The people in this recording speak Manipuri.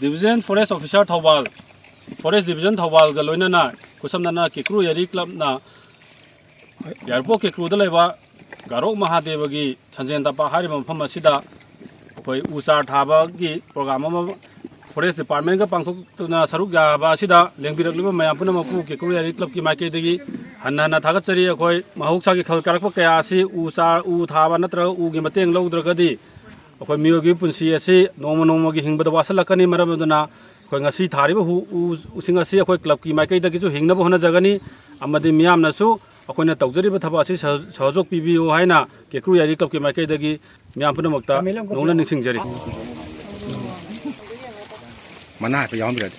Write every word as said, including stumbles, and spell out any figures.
Division Forest Officer Thoubal, Forest Division ꯊꯧꯕꯥꯜꯒ ꯂꯣꯏꯅꯅ ꯈꯨꯠꯁꯝꯅꯅ ꯀꯦꯀ꯭ꯔꯨ ꯌꯥꯏꯔꯤ ꯀ꯭ꯂꯕꯅ ꯌꯥꯏꯔꯤꯄꯣꯛ ꯀꯦꯀ꯭ꯔꯨꯗ ꯂꯩꯕ ꯒꯥꯔꯣꯛ ꯃꯍꯥꯗꯦꯕꯒꯤ ꯁꯟꯖꯦꯟ ꯇꯝꯄꯥꯛ ꯍꯥꯏꯔꯤꯕ ꯃꯐꯝ ꯑꯁꯤꯗ ꯑꯩꯈꯣꯏ ꯎ ꯆꯥꯔ ꯊꯥꯕꯒꯤ ꯄ꯭ꯔꯣꯒ꯭ꯔꯥꯝ ꯑꯃ ꯐꯣꯔꯦꯁ ꯗꯤꯄꯥꯔꯠꯃꯦꯟꯒ ꯄꯥꯡꯊꯣꯛꯇꯨꯅ ꯁꯔꯨꯛ ꯌꯥꯕ ꯑꯁꯤꯗ ꯂꯦꯡꯕꯤꯔꯛꯂꯤꯕ ꯃꯌꯥꯝ ꯄꯨꯝꯅꯃꯛꯄꯨ ꯀꯦꯀ꯭ꯔꯨ ꯌꯥꯏꯔꯤ ꯀ꯭ꯂꯕꯀꯤ ꯃꯥꯏꯀꯩꯗꯒꯤ ꯍꯟꯅ ꯍꯟꯅ ꯊꯥꯒꯠꯆꯔꯤ꯫ ꯑꯩꯈꯣꯏ ꯃꯍꯧꯁꯥꯒꯤ ꯈꯜ ꯀꯥꯔꯛꯄ ꯀꯌꯥ ꯑꯁꯤ ꯎ ꯆꯥꯔ, ꯎ ꯊꯥꯕ ꯅꯠꯇ꯭ꯔꯒ ꯎꯒꯤ ꯃꯇꯦꯡ ꯂꯧꯗ꯭ꯔꯒꯗꯤ ꯑꯩꯈꯣꯏ ꯃꯤꯑꯣꯏꯕꯒꯤ ꯄꯨꯟꯁꯤ ꯑꯁꯤ ꯅꯣꯡꯃ ꯅꯣꯡꯃꯒꯤ ꯍꯤꯡꯕꯗ ꯋꯥꯁꯤꯜꯂꯛꯀꯅꯤ꯫ ꯃꯔꯝ ꯑꯗꯨꯅ ꯑꯩꯈꯣꯏ ꯉꯁꯤ ꯊꯥꯔꯤꯕ ꯎ, ꯎꯁꯤꯡ ꯑꯁꯤ ꯑꯩꯈꯣꯏ ꯀ꯭ꯂꯕꯀꯤ ꯃꯥꯏꯀꯩꯗꯒꯤꯁꯨ ꯍꯤꯡꯅꯕ ꯍꯣꯠꯅꯖꯒꯅꯤ, ꯑꯃꯗꯤ ꯃꯤꯌꯥꯝꯅꯁꯨ ꯑꯩꯈꯣꯏꯅ ꯇꯧꯖꯔꯤꯕ ꯊꯕꯛ ꯑꯁꯤ ꯁꯍ-, ꯁꯍꯖꯣꯛ ꯄꯤꯕꯤꯌꯨ ꯍꯥꯏꯅ ꯀꯦꯀ꯭ꯔꯨ ꯌꯥꯏꯔꯤ ꯀ꯭ꯂꯕꯀꯤ ꯃꯥꯏꯀꯩꯗꯒꯤ ꯃꯤꯌꯥꯝ ꯄꯨꯝꯅꯃꯛꯇ ꯅꯧꯅ ꯅꯤꯡꯁꯤꯡꯖꯔꯤ꯫ ꯃꯅꯥ ꯍꯥꯏꯐꯦꯠ ꯌꯥꯎꯍꯟꯕꯤꯔꯗꯤ꯫